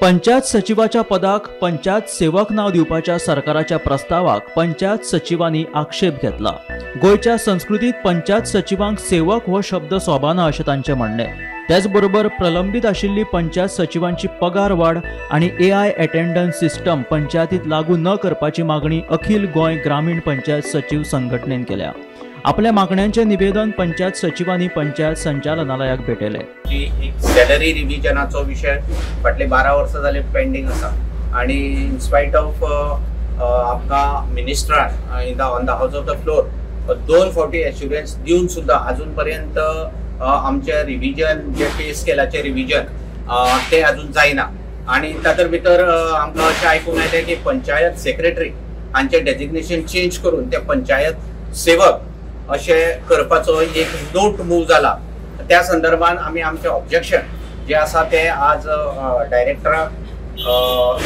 पंचायत सचिवाच्या पदाक पंचायत सेवक नाव दिवपाच्या सरकाराच्या प्रस्तावाक पंचायत सचिवांनी आक्षेप घेतला। गोंयच्या संस्कृतीत पंचायत सचिवांक सेवक हो शब्द सोबाना अशें तांचें म्हणणें। त्याचबरोबर प्रलंबित आशिल्ली पंचायत सचिवांची पगार वाड आनी AI attendance system पंचायतीत लागू न करपाची मागणी अखिल गोंय ग्रामीण पंचायत सचिव संघटनेन केल्या। आपल्या मागण्यांचे निवेदन पंचायत सचिवांनी पंचायत संचालनालयाक भेटयले। एक सॅलरी रिव्हिजनाचो विशय फाटले 12 वर्सां जाले पेंडींग आसा आनी इन स्पायट ऑफ आमकां मिनिस्टरान in the on the house of the floor 2 फावटी एश्युरन्स दिवन सुद्दां आजून पर्यंत आमचे रिव्हिजन जे पे स्केलाचे रिव्हिजन ते अजून जायना। आनी तातूंत भितर आमकां अशें आयकूंक आयलें की पंचायत सेक्रेटरी हांचें डेजिग्नेशन चेंज करून ते पंचायत सेवक अशें करपाचो एक नोट मूव जाला। त्या संदर्भान आमी आमचें ऑब्जेक्शन जें आसा तें आज डायरेक्टराक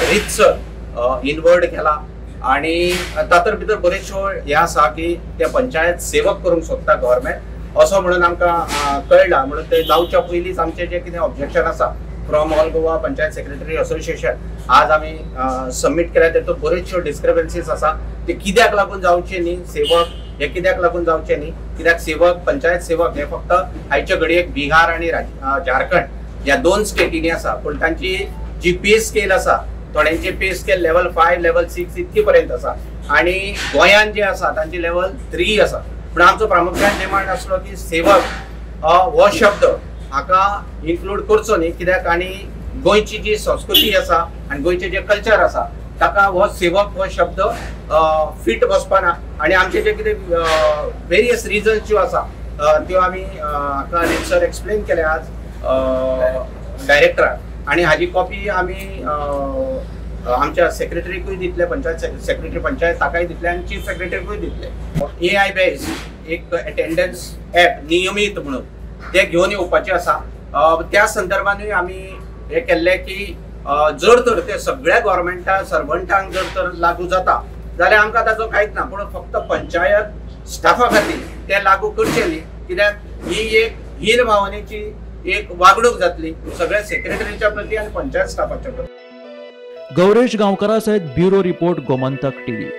रितसर इनवर्ड केला आनी तातूंत भितर बरेचशो हें आसा की ते पंचायत सेवक करूंक सोदता गव्हर्मेंट असो म्हणून आमकां कळ्ळां। म्हणून ते जावच्या पयलींच आमचें जें कितें ऑब्जेक्शन आसा from all Goa panchayat secretary association आज आमी सबमीट केल्या। तातूंत बऱ्योचश्यो डिस्क्रिपन्सीज आसा ते कित्याक लागून जावचे न्ही, सेवक हे कित्याक लागून जावचे न्ही, कित्याक सेवक पंचायत सेवक हे फक्त आयच्या घडयेक बिहार आनी झारखंड ह्या 2 स्टेटींनी आसा, पूण तांची जी पे स्केल आसा थोड्यांची पे स्केल लेवल 5 लेवल 6 इतकी पर्यंत आसा आनी गोंयांत जे आसा तांची लेवल 3 आसा। पूण आमचो प्रामुख्यान डिमांड आसलो की सेवक हो शब्द हाका इन्क्लूड करचो न्ही, कित्याक आनी गोंयची जी संस्कृती आसा आनी गोंयचें जें कल्चर आसा ताका हो सेवक हो शब्द फिट बसपाना आनी आमचे जे कितें वेरियस रिजन्स ज्यो आसा त्यो आमी हाका रितसर एक्सप्लेन केल्या आज डायरेक्टराक आनी हाजी कॉपी आमी आमच्या सेक्रेटरीकूय दितले, पंचायत सेक्रेटरी पंचायत ताकाय दितले आनी चीफ सेक्रेटरीकूय दितले। AI based एक अटेंडन्स ॲप नियमीत म्हणून ते घेवन येवपाचें आसा। त्या संदर्भानूय आमी हें केल्लें की जर तर ते सगळ्या गव्हर्मेंटा सर्वंटांक जर तर लागू जाता जाल्यार आमकां ताचो कांयच ना, पूण फक्त पंचायत स्टाफा खातीर ते लागू करचे न्ही, कित्याक ही एक हीन भावनेची एक वागणूक जातली सगळ्या सेक्रेटरीच्या प्रती आनी पंचायत स्टाफाच्या प्रती। गौरेश गांवकरा सहित ब्युरो रिपोर्ट, गोमंतक टीव्ही।